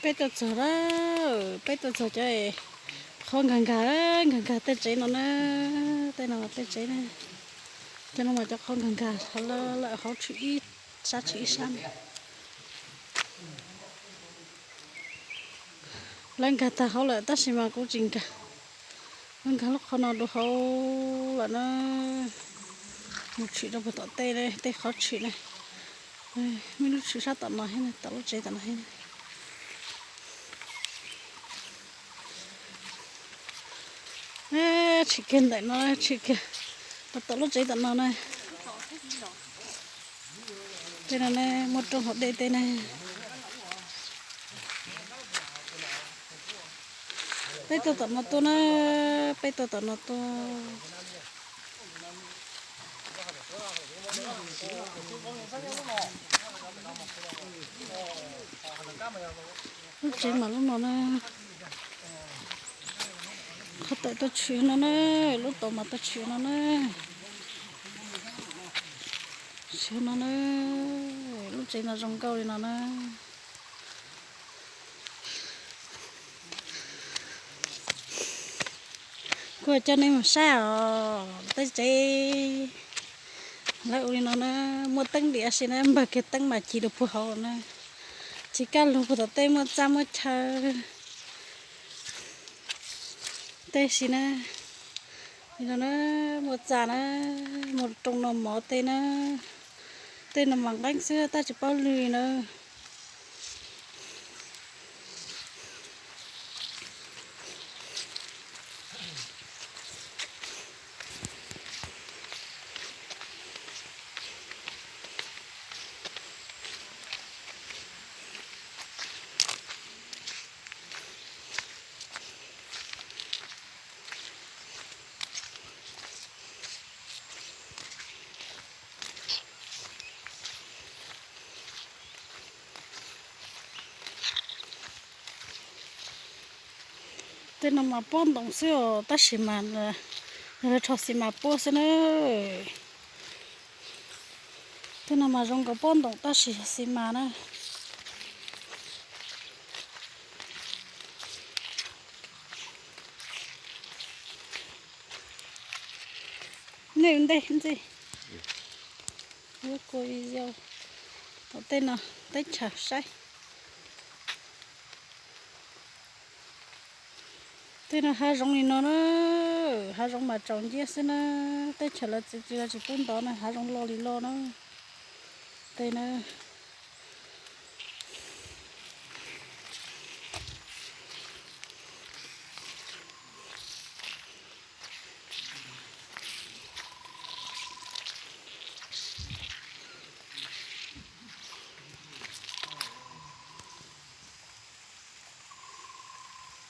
Peb tuaj txog lawm, peb tuaj txog cov qhov nkag nkag, nkag nkag tej tsev no na, tej no tej tsev na, tej no mas cov qhov nkag nkag lawm hauv tshwm ib sab tshwm ib sab na. Lawv nkag tag hauv lawm tab sis mas kuv tsis nkag, lawv nkag lub qhov no rau hauv lawm na. Mus tshwm rau puag tom tej, tej qhov tshwm na, muaj lub tshwm sab tom no thiab, tom lub tsev tom no thiab. Tshwm kiag ntawm no, tshwm kiag tom lub tsev tom no na. Tej no ne muaj roob hauv dej tej ne. Peb tuaj tom no tuaj na, peb tuaj tom no tuaj. Lub tsev mas lub no na, qhov tawm tuaj tshwm no na, lub tod mas tuaj tshwm no na. Tshwm no na, lub tsev no zoo nkauj li no na. Kuv coj nej mus saib os, tej tsev lawv ua li no na, muaj teeb diam si na, npawg kiag teeb mas ci rau puag hauv na. Tsis kaj lug puag tom tej muaj txaj muaj chaw tej si na. Li no na, muaj txaj na, muaj rooj noj mov tej na. Tej no mas nqeeb xwb tab tsis paub lwg na. Tej no mas pob ntoos xwb os, tab sis mas yog lawv rho xi mas puab xwb na. Tej no mas zoo nkaus pob ntoos tab sis yog xi mas na. Nej ntej ntxi, yuav kua yau tom tej no teb chaws saib. Tej no hav zoov li no na, hav zoov mas tsaus nciab xwb na. Teb chaws lawv txiav txim lawv tsis pub ntov na, hav zoov loj li loj na. Tej na,